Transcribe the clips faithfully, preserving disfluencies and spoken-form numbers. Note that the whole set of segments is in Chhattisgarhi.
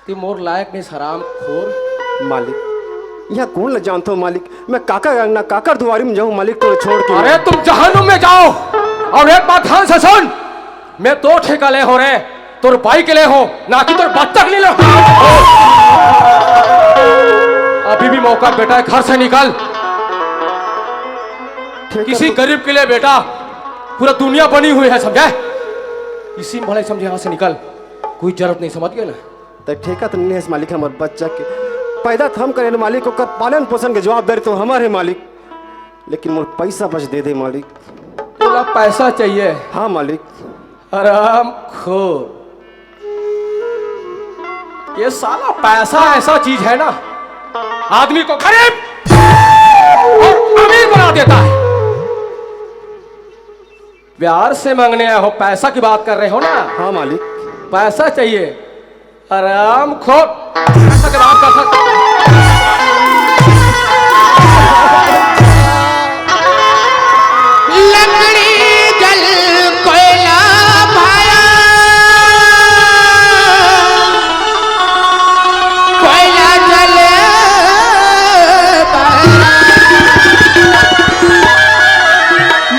ते मोर लायक नहीं हराम खोर। मालिक, यहाँ कौन ल जानथो मालिक? मैं काकर अंगना, काकर दुआरी में जाऊँ मालिक, तोर छोड़ के? अरे तुम जहन्नुम में जाओ। और एक बात ध्यान से सुन, मैं तो ठेका ले हो रे, तोर बाई के ले हो, ना कि तोर बच्चा के ले हो। अभी भी मौका बेटा है, घर से निकल। ठेका किसी तो गरीब के लिए बेटा पूरा दुनिया बनी हुई है, समझे? इसी में भले समझे, यहाँ से निकल, कोई जरूरत नहीं, समझ गए ना? त ठेका त नहीं है मालिक, हमर बच्चा के पैदा त हम करे मालिक, ओकर पालन पोषण के जवाबदारी तो हमर है मालिक, लेकिन मोर पैसा बस दे दे मालिक। तोला पैसा चाहिए? हाँ मालिक। हराम खोर, ये साला पैसा ऐसा चीज है ना, आदमी को गरीब और अमीर बना देता है। प्यार से मांगने आए हो, पैसा की बात कर रहे हो ना? हाँ मालिक। पैसा चाहिए, हराम खोर, पैसा की बात कर सकते। लकड़ी जल कोयला भाया, कोयला जल भाया।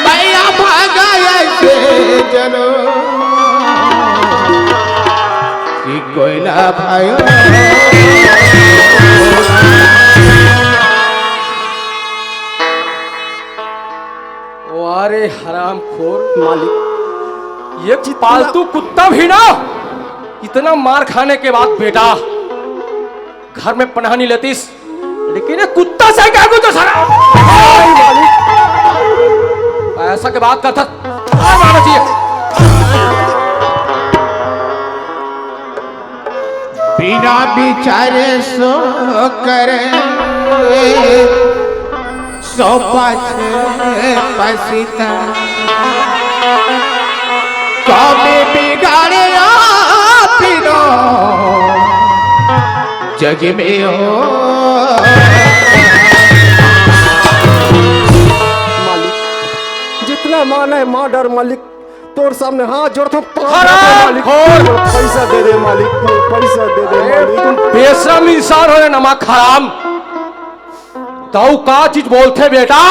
मैया भागा ऐसे जनो कि कोयला भाया। वाह रे हरामखोर। मालिक, ये जितना पालतू कुत्ता भी ना, इतना मार खाने के बाद बेटा घर में पनाह नहीं लेतीस, लेकिन ये कुत्ता से क्या कुछ सारा। नहीं मालिक। पैसा के बात करता, आ मारना चाहिए। बिना विचारे सो करे, सो पाछे पछिता। कमी बिगाड़े आप बिनो जग में हो। मालिक, जितना माना है मार डार मालिक, तोर सामने हाथ जोड़थों, पाँव हराम पड़थों मालिक। खोर। पैसा दे दे मालिक, पैसा दे दे अरे मालिक। तुम बेशरम इंसान हो रे नमक हराम। तऊ का चीज बोलथे बेटा,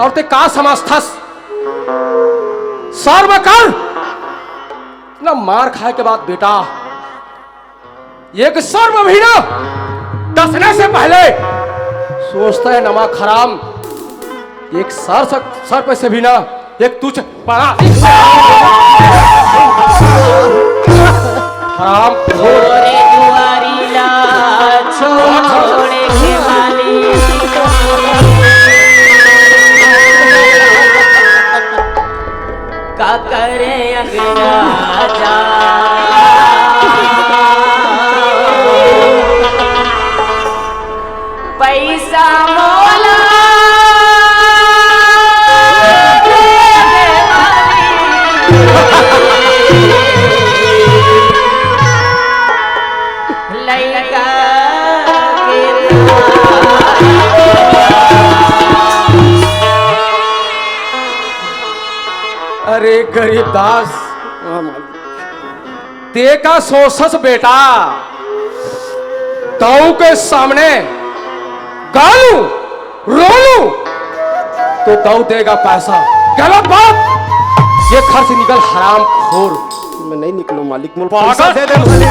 और ते का समझथस? शर्म कर। इतना मार खाए के बाद बेटा एक सर्प भी ना डसने से पहले सोचता है नमक हराम, एक सर, सर्प से भी ना एक तुच्छ पड़ा हराम। तोरे दुआरी ला छोड़े के मालिक। का करे अंगना जा। पैसा मोला लइका के। अरे गरीब दास, हाँ मालिक। ते का सोचस बेटा, तऊ के सामने गालू, रोलू, तो तऊ देगा पैसा। गलत बात, ये घर से निकल हराम खोर। मैं नहीं निकलूं मालिक, मुझे पैसा दे दे मालिक।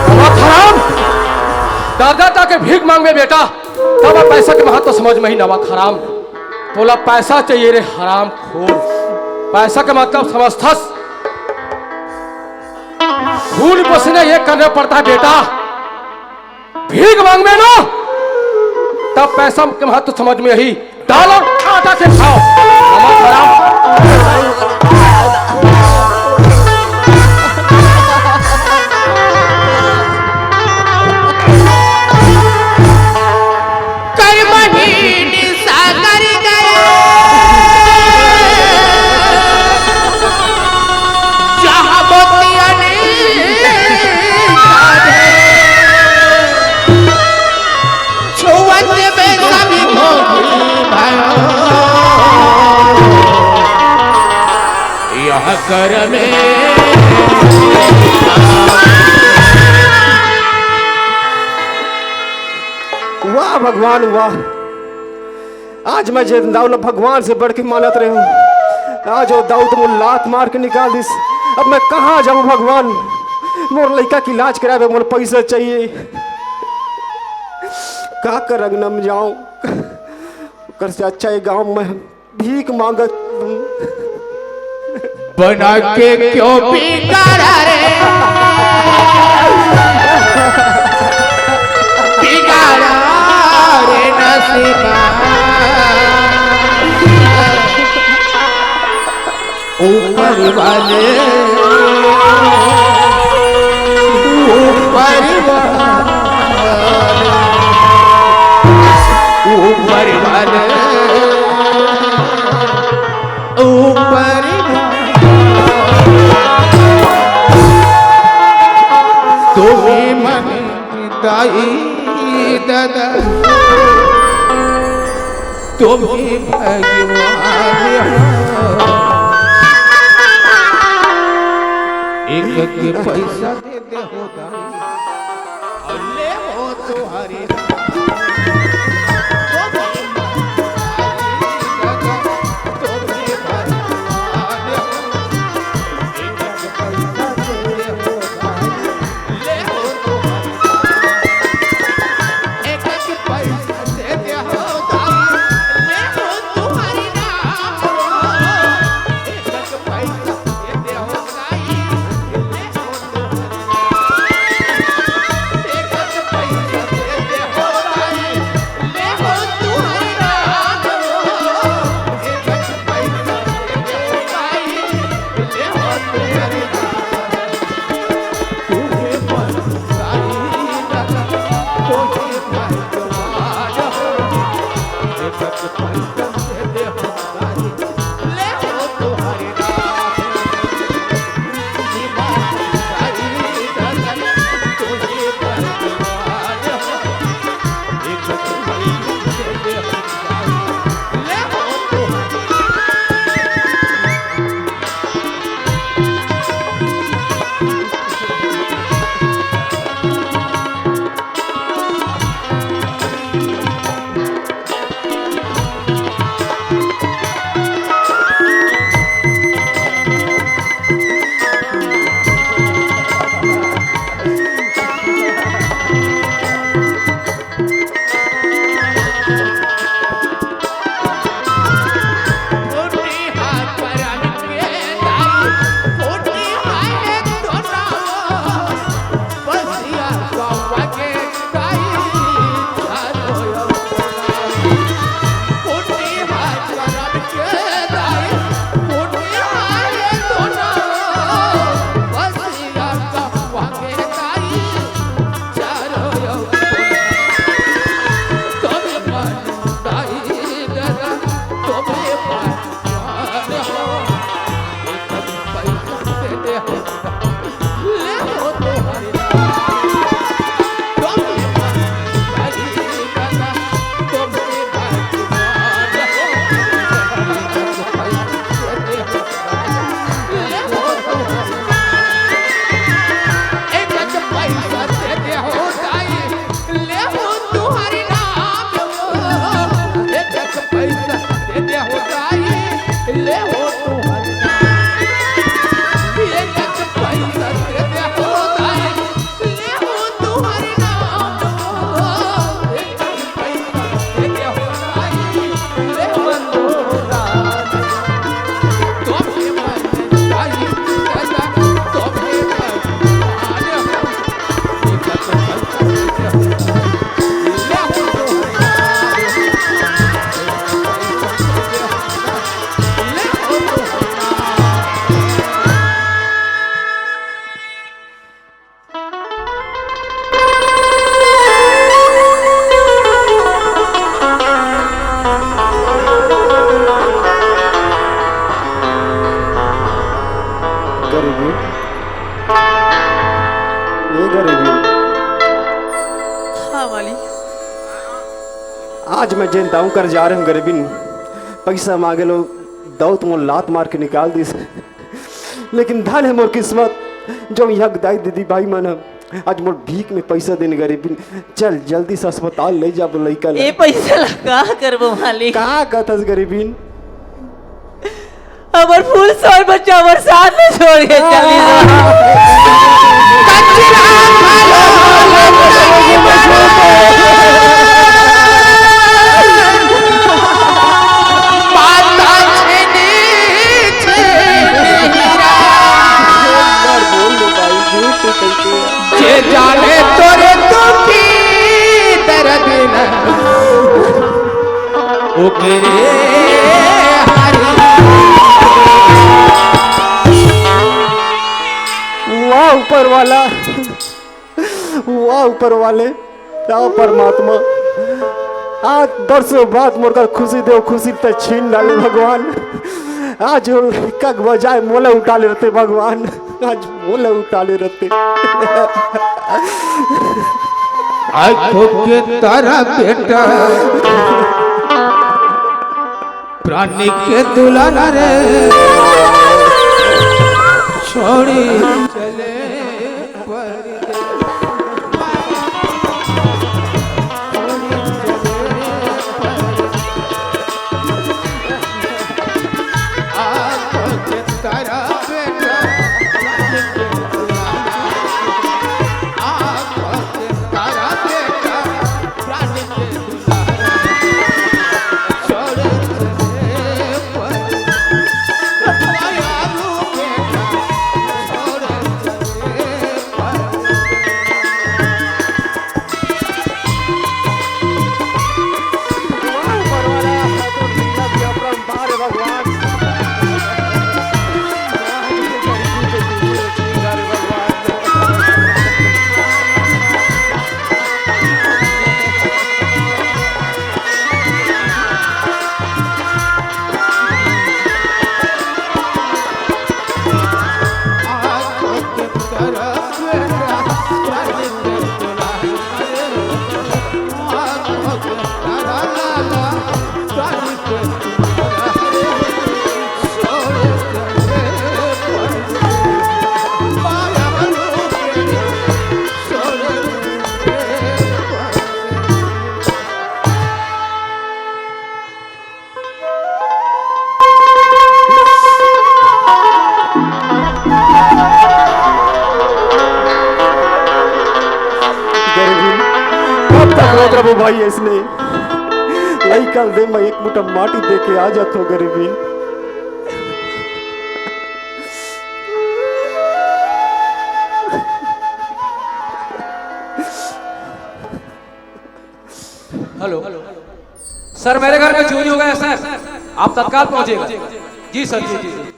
नमक हराम, दादा ताके भीख मांगबे बेटा, तब पैसा के महत्व समझ में ही नमक हराम। तोला पैसा चाहिए रे हराम खोर, पैसा के मतलब समझथस? खून पसीना ये करना पड़ता है बेटा, भीख मांगबे ना, तब पैसा के महत्व समझ में ही। डालो, आटा से खाओ। नमक हराम। कर्महीन सागर गए, जहाँ मोतियन छुअत में सभी भोगी भयो। कर में। वाह भगवान वाह, आज मैं जेन दाऊ ला भगवान से बढ़ के मानत रहे हूँ, आज वो दाऊ तो मोर लात मार के निकाल दिस। अब मैं कहाँ जाऊँ भगवान? मोर लइका के इलाज करावे मोर पैसा चाहिए। का कर अंगना में जाऊँ? ओकर से अच्छा ये गांव में भीख मांगत हूँ। बना के क्यों बिगाड़ा रे, बिगाड़ा रे नसीबा। ऊपर वाले, ऊपर वाले, ऊपर वाले, ऊपर वाले, तुम्हें मन दाई दादा, तुम्हें भगवान हो। एक एक पैसा दे दे हो दाई, और ले हो तुम्हारी। गरीबी, ये गरीबी। हाँ वाली। आज मैं जेन दाऊ कर जा रहे हूँ गरीबिन, पैसा मांगे लो, दाऊ तो मोर लात मार के निकाल दिस। लेकिन धन हे मोर किस्मत, जो यहाँ दाई दीदी भाई मन ह आज मोर भीख में पैसा देन गरीबिन। चल जल्दी से अस्पताल ले जाबो लइका ला। ए पैसा ला का करबो मालिक? का कथस गरीबिन? हमर फूल सोय बच्चा हमर साथ में छोड़ के चली जा। जे जाने तोरे दुखी दर्द न ओकरे हरी। वाह ऊपर वाला, वाह ऊपर वाले, वाह परमात्मा। आज बरसों बाद मोर कर खुशी देव, खुशी त छीन डाले भगवान। आज वो लइका के बजाय मोला उठा ले रहते भगवान, आज मोला उठा ले रहते। आँखों के तारा बेटा, प्राणी के दुलारा रे, छोड़ी चले परदेस। गरीबी, कब तक रोत रहो भाई? इसने लइका दे, मैं एक मुट्ठा माटी दे के आ जात हो गरीबी। हेलो सर, मेरे घर में चोरी हो गया सर, आप तत्काल पहुंचेगा। जी सर, जी जी जी।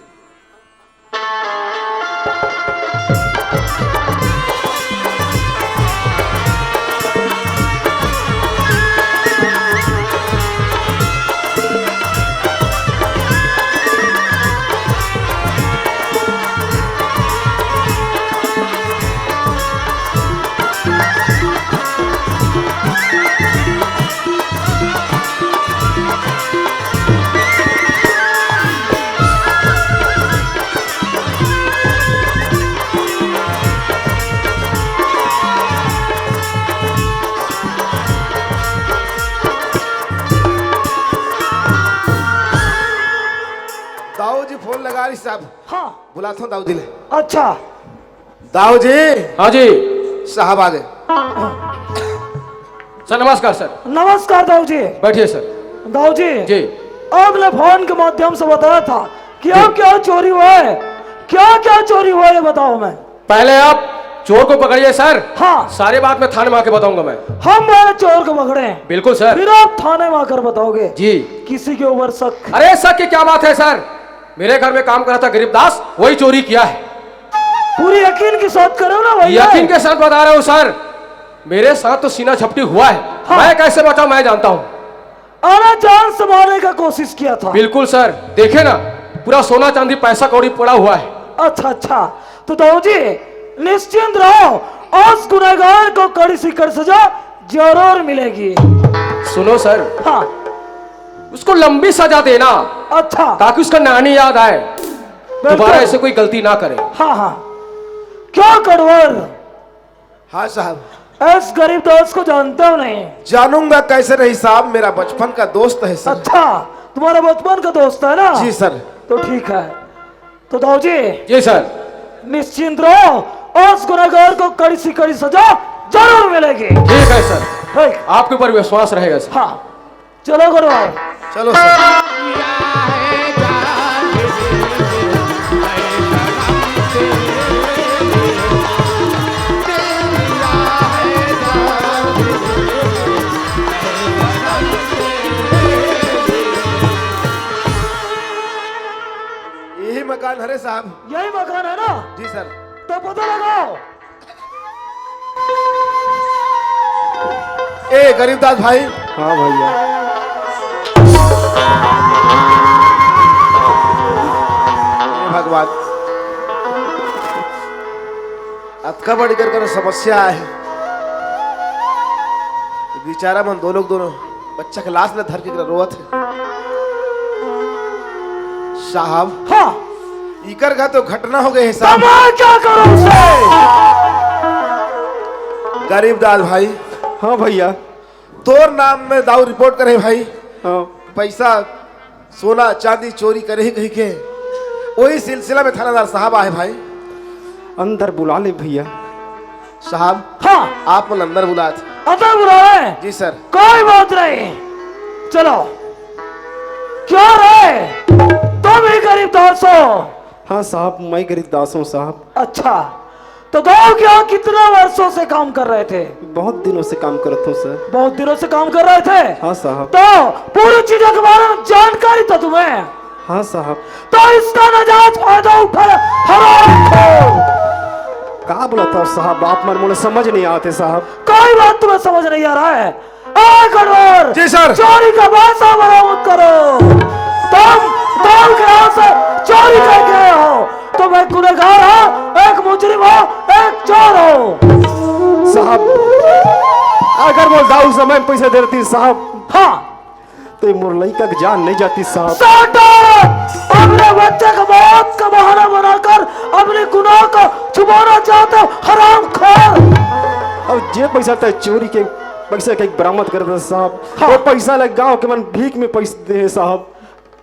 दाऊ जी फोन लगा रही साहब। हाँ। बुलाता हूँ दाऊ जी ले। अच्छा। दाऊ जी। हाँ जी। साहब आ गए। सर नमस्कार सर। नमस्कार दाऊ जी। बैठिए सर। दाऊ जी। जी। आपने फोन के माध्यम से बताया था कि क्या जी। क्या चोरी हुआ है, क्या क्या चोरी हुआ है, ये बताओ। मैं पहले आप चोर को पकड़िए सर। हाँ। सारे बात मैं थाने में आके बताऊंगा मैं। हम पहले चोर को पकड़े हैं। बिल्कुल सर। फिर आप थाने में आकर बताओगे। जी। किसी के ऊपर शक? अरे शक की क्या बात है सर, मेरे घर में काम कर रहा था गरीब दास, वही चोरी किया है। पूरी यकीन के साथ करो ना भैया। यकीन के साथ बता रहा हूँ सर, मेरे साथ तो सीना झपटी हुआ है। हाँ। मैं कैसे बचाऊं, मैं जानता हूँ। अरे जान से मारने का कोशिश किया था। बिल्कुल सर, देखे ना, पूरा सोना चांदी पैसा कौड़ी पड़ा हुआ है। अच्छा अच्छा, तो दाऊ जी निश्चिंत रहो, उस गुनहगार को कड़ी से कड़ी सजा जरूर मिलेगी। सुनो सर। हाँ। उसको लंबी सजा देना। अच्छा। ताकि उसका नानी याद आए। बिल्कुल। दोबारा ऐसे कोई गलती ना करे। हाँ, हाँ। क्या कटवर? हाँ साहब। इस गरीब दास को जानते हो नहीं? जानूंगा कैसे नहीं साहब, मेरा बचपन का दोस्त है सर। अच्छा, तुम्हारा बचपन का दोस्त है ना? जी सर। तो ठीक है। तो दाऊ जी, जी सर। निश्चिंत रहो, उस गुनहगार को कड़ी से कड़ी सजा जरूर मिलेगी। ठीक है सर। ठीक। आपके ऊपर विश्वास रहेगा सर। हाँ, चलो गुरुवार। चलो सर। यही मकान हरे साहब। यही मकान है ना? जी सर। तो पता लगाओ। ए गरीबदास भाई। हाँ भैया। हे भगवान, अतका बड़ी कर कर समस्या आय हे। बेचारा मन दो लोग दोनों बच्चा के लाश ल धर के रोवत हे। साहब। हाँ। इकर घर तो घटना हो गए हे साहब। तो मैं क्या करूं उसे? गरीबदास भाई। हाँ भैया। तोर नाम में दाऊ रिपोर्ट करे भाई। हाँ। पैसा, सोना, चांदी चोरी करे ही कही के, वही सिलसिला में थानादार साहब आए भाई। अंदर बुला ले भैया। साहब। हाँ। आप मन अंदर बुलात। अंदर बुलावे? जी सर। कोई बात नहीं, चलो। क्या रे, तुम ही गरीबदास हो? हाँ साहब, मैं गरीबदास हूँ साहब। अच्छा, तो दाऊ के यहाँ कितना वर्षों से काम कर रहे थे? बहुत दिनों से काम करत हूँ सर। बहुत दिनों से काम कर रहे थे? हाँ साहब। तो पूरी चीजों के बारे में जानकारी था तुम्हें? हाँ साहब। तो इसका नाजायज फायदा उठा, हराम खोर। का बोलत हो साहब, आप मन मोला समझ नहीं आते साहब। कोई बात तुम्हें समझ नहीं आ रहा है। ए गड़बड़! जी सर। चोरी का पैसा बरामद करो। तुम दाऊ के यहाँ से चोरी करके आए हो, तुम एक गुनहगार हो, एक मुजरिम हो, एक चोर हो। साहब, अगर वो दाऊ समय पैसा दे देती साहब, हाँ। तो ये मोर लइका के जान नहीं जाती साहब। Shut up! अपने बच्चे का मौत का बहाना बनाकर अपने गुनाह को छुपाना चाहते हो, हरामखोर! अब जे पैसा तय चोरी के पैसा के बरामद कर दे साहब, हाँ। वो पैसा ले गांव के मन भीख में पैसे दे हैं साहब।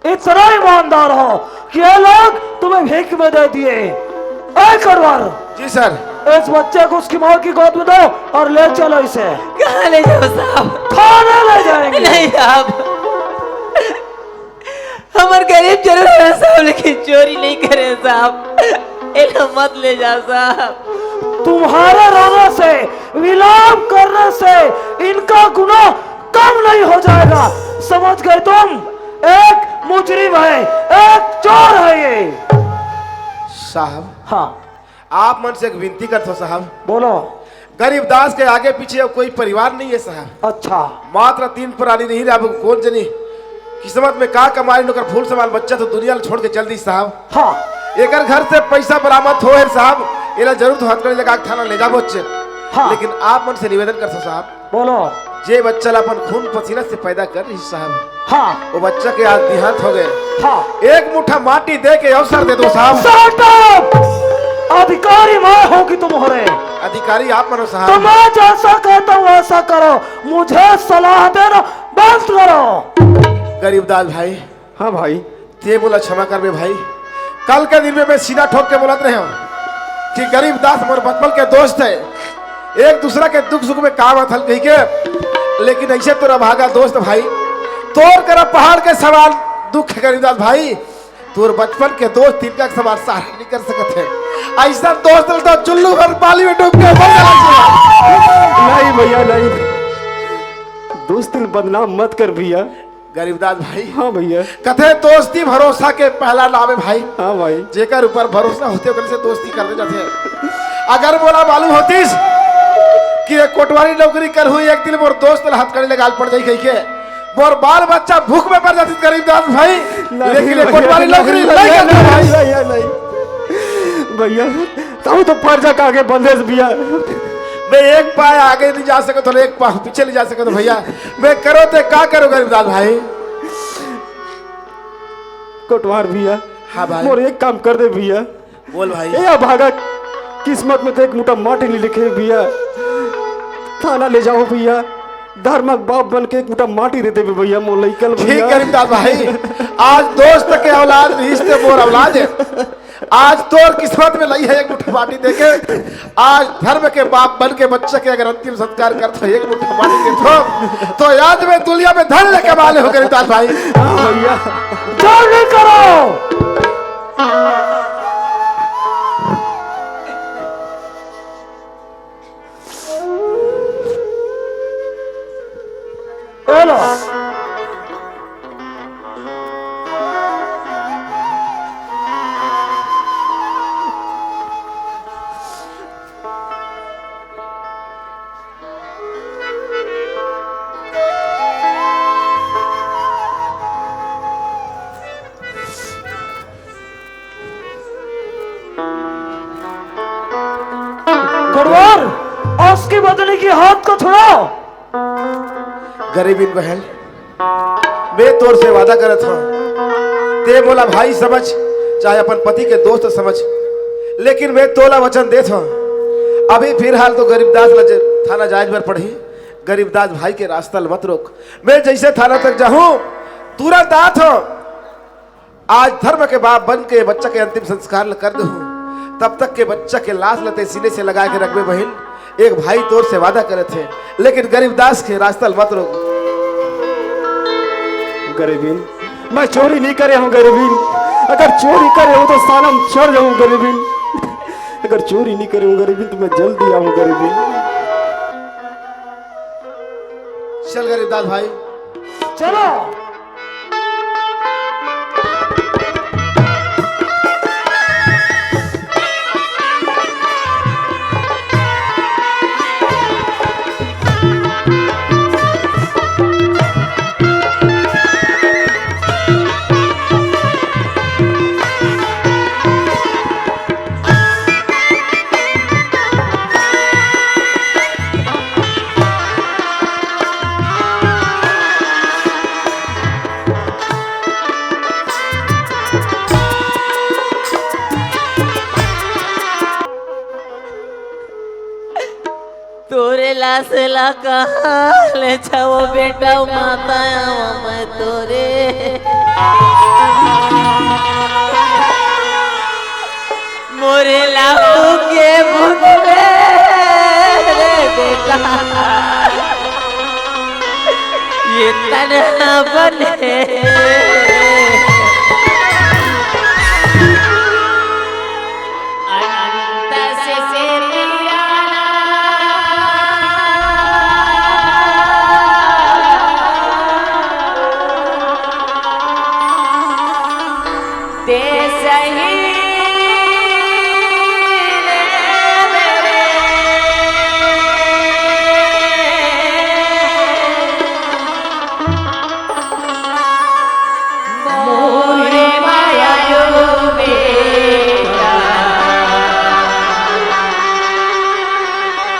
इतना ईमानदार हो कि ये लोग तुम्हें भीख में दे दिए। ए कटवर, जी सर। इस बच्चे को उसकी माँ की गोद में दो और ले चलो इसे। कहाँ ले जाओ साहब? थाने ले जाएंगे। नहीं साहब, हमर गरीब जरूर है साहब, लेकिन चोरी नहीं करे साहब। एला मत ले जा साहब। तुम्हारे रोने से, विलाप करने से इनका गुनाह कम नहीं हो जाएगा, समझ गए तुम? एक मुजरिम है, एक चोर है ये। साहब। हाँ। आप मन से एक विनती करथो साहब। बोलो। गरीबदास के आगे पीछे अब कोई परिवार नहीं है साहब। अच्छा। मात्र तीन प्राणी नहीं रहा, अब कौन जनी किस्मत में का कमाई, ओकर फूल समाल बच्चा तो दुनिया ल छोड़ के चल दी साहब। हाँ। एकर घर से पैसा बरामद हो है साहब, एला जरूर तो हथकड़ी लगा के थाना ले जाबो च। हाँ। लेकिन आप मन से निवेदन करथो साहब, बोलो। जे बच्चा ला अपन खून पसीना से पैदा कर रही साहब, हाँ। वो बच्चा के आज देहांत हो गए। हाँ। एक मुट्ठा माटी दे के अवसर दे दो साहब। Shut up! अधिकारी मैं हूँ कि तुम हो रहे? अधिकारी आप मनो साहब। तो मैं जैसा कहता हूँ वैसा करो, मुझे सलाह देना बंद करो। गरीबदास भाई। हाँ भाई। ते मोला क्षमा करबे भाई, कल के दिन में मैं सीना ठोक के बोलत रहे हूँ कि गरीबदास मोर बचपन के दोस्त है, एक दूसरा के दुख सुख में काम आथन कही के, लेकिन ऐसे तोर अभागा दोस्त भाई, तोर करा पहाड़ के समान दुख है गरीबदास भाई, तोर बचपन के दोस्त तिनका के समान सहारा नहीं कर सकत है। ऐसा दोस्त तो चुल्लू भर पानी में डूब के मर जाना चाहिए। नहीं भैया, नहीं, दोस्त बदनाम मत कर भैया। गरीबदास भाई। हाँ भैया। कथे दोस्ती भरोसा के पहला नाम है भाई। हाँ भाई। जेकर ऊपर भरोसा होथे ओकर से दोस्ती करने जाथे। अगर मोला मालूम होतिस कि ये कोटवारी नौकरी करहूँ, एक दिन मोर दोस्त ला हथकड़ी लगा ल पड़ जाही कहिके, मोर बाल बच्चा भूख में मर जातिस गरीबदास भाई। नहीं लेकिन ये भैया, कोटवारी नहीं, नौकरी नहीं, नहीं करता नहीं, भाई। नहीं, नहीं, नहीं। भैया, तब तो पर्जा का आगे बंदेस भैया। मैं एक पाँव आगे नहीं जा सकत हूँ, एक पाँव पीछे नहीं जा सकत हूँ भैया। मैं करो ते का करो गरीबदास भाई? कोटवार भैया। हाँ भाई। मोर एक काम कर दे भैया। बोल भाई। ए अभागा, किस्मत में तो एक मुट्ठा माटी नहीं लिखे भैया। थाना ले जाओ भैया, धर्म के बाप बन के एक मुट्ठा माटी दे देबे भैया, मोर लइका ल ठीक भैया। गरीबदास भाई, आज दोस्त के औलाद रिहिस ते मोर औलाद हे। आज तोर किस्मत में लई हे एक मुट्ठा माटी देके। आज धर्म के बाप बन के बच्चा के अगर अंतिम संस्कार करत हो, एक मुट्ठा माटी देथों, तो आज मैं दुनिया में धन लेके वाले हो गरीबदास भाई। हाँ भैया। जोर नहीं करो। ए लो। गड़वार, उसकी बदनी के हाथ को छुड़ाओ। गरीबिन बहन, मैं तोर से वादा करत हंव, ते मोला भाई समझ, चाहे अपन पति के दोस्त समझ, लेकिन मैं तोला वचन देत हंव, अभी फिलहाल तो गरीबदास ला जे-, थाना जाए बर पड़ही। गरीबदास भाई के रास्ता ल मत रोक। मैं जैसे थाना तक जाहूं, तुरंत आत हंव। आज धर्म के बाप बन के बच्चा के अंतिम संस्कार ल कर देहूं, तब तक के बच्चा के लाश ल ते सीने से लगा के रखबे बहिन। एक भाई तोर से वादा करत हे, लेकिन गरीबदास के रास्ता ल मत रोक। गरीबिन, मैं चोरी नहीं करे हंव गरीबिन। अगर चोरी करे हंव तो साला म चढ़ जाहूं गरीबिन। अगर चोरी नहीं करे हंव गरीबिन तो मैं जल्दी आहूं गरीबिन। चल गरीबदास भाई, चलो। तोरे लाश ला कहाँ ले जाओ बेटा, माता आवा मैं तोरे। मोरे लाखों के भूत रे बेटा, ये तन बने। अनंत से तेरी आना। ते सही रे मेरे। मोरे मायालू बेटा,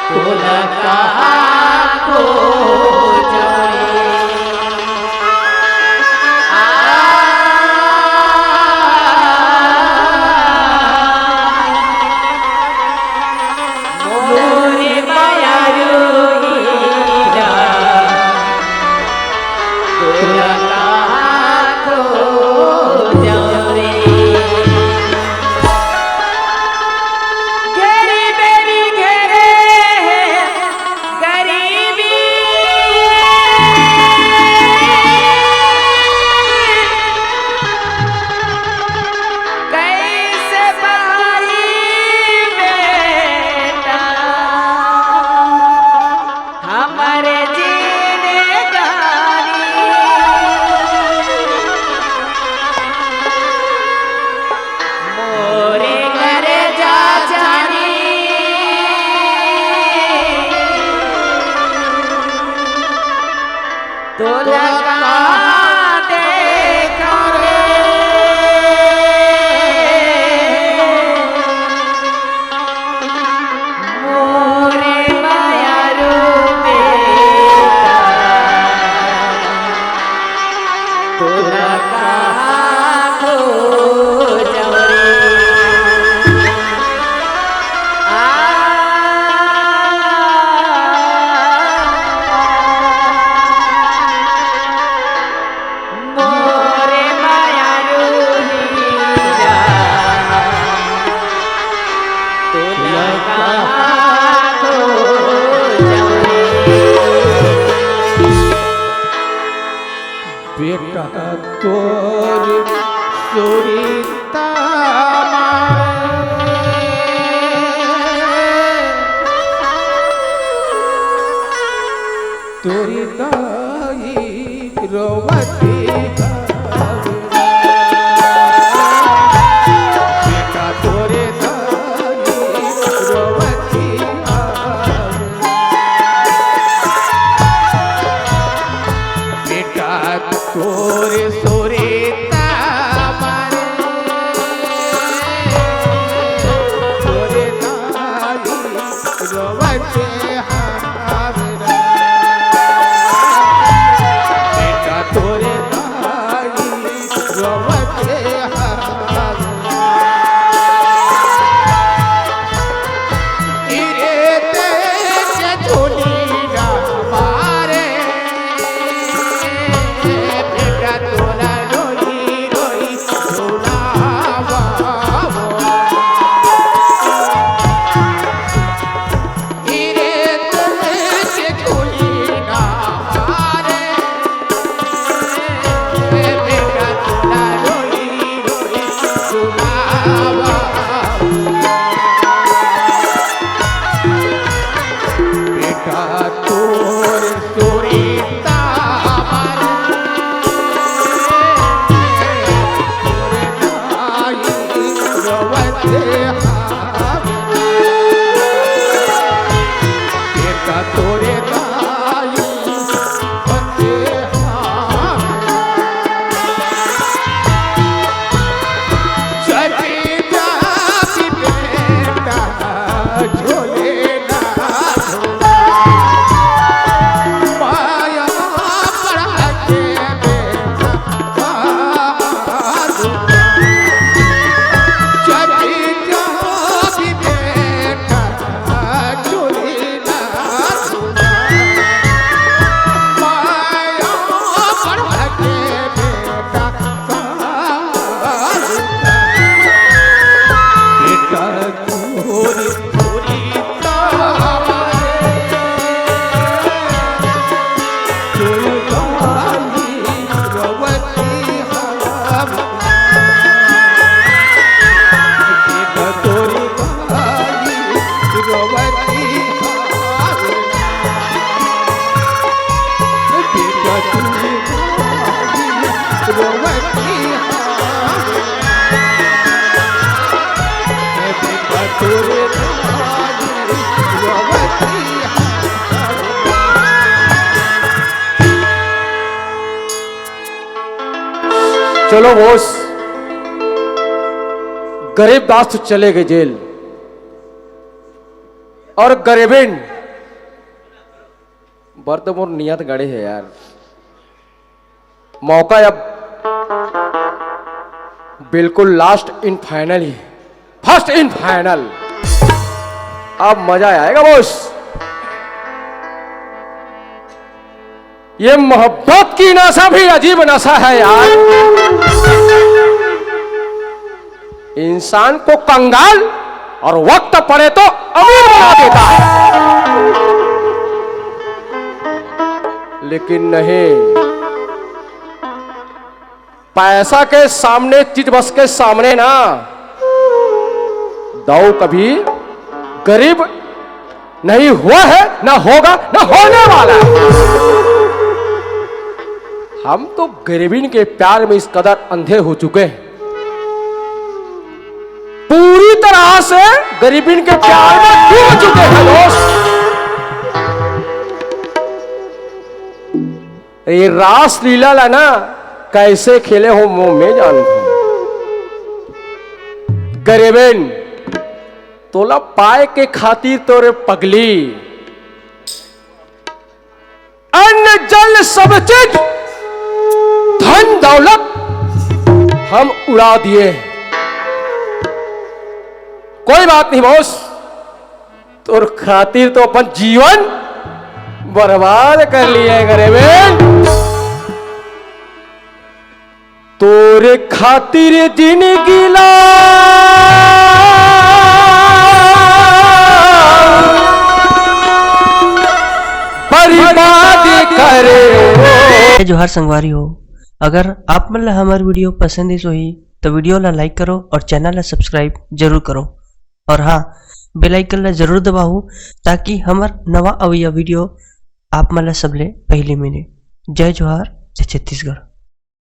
तोला कहाँ खोजों। बेटा तोर सुरता मारे, तोर दाई रोवती हवे। बेटा तोर दाई रोवती हवे। बेटा तोर सुरता मारे, तोर दाई रोवत हवे। बेटा तोर दाई रोवत हवे। गिरे तेज झोली ना मारे, बेटा तोला रोई रोई सुनावा। गिरे तेज झोली ना मारे, बेटा तोला रोई रोई सुनावा। बेटा तोर सुरता मारे, तोर दाई रोवत हवे। बेटा तोर दाई रोवत हवे। चलो बॉस, गरीब दास तो चले गए जेल, और गरीबिन बर तो मोर नियत गड़े है यार। मौका अब बिल्कुल last and final Hi, first and final। अब मजा आएगा बॉस। ये मोहब्बत की नशा भी अजीब नशा है यार, इंसान को कंगाल और वक्त पड़े तो अमीर बना देता है। लेकिन नहीं, पैसा के सामने, चीज बस के सामने ना, दाऊ कभी गरीब नहीं हुआ है, ना होगा, ना होने वाला है। हम तो गरीबिन के प्यार में इस कदर अंधे हो चुके हैं, पूरी तरह से गरीबिन के प्यार में डूब चुके हैं दोस्त। ये रासलीला ला ना कैसे खेले हो, वो मैं जानता हूं। गरीबेन, तोला पाए के खातिर तोरे पगली अन्न जल सब चीज, धन दौलत हम उड़ा दिए। कोई बात नहीं बॉस, तोर खातिर तो अपन जीवन बर्बाद कर लिया है गरीबेन। तोरे खातिर जिंदगी ला बर्बाद करे। जोहार संगवारी हो, अगर आप मन ला हमर video पसंद आइस होही, तो video ला like करो और channel ला subscribe जरूर करो। और हाँ, bell icon ला जरूर दबाओ, ताकि हमर नवा अवइया video आप मन ला सबले पहली मिले। जय जोहार, जय छत्तीसगढ़।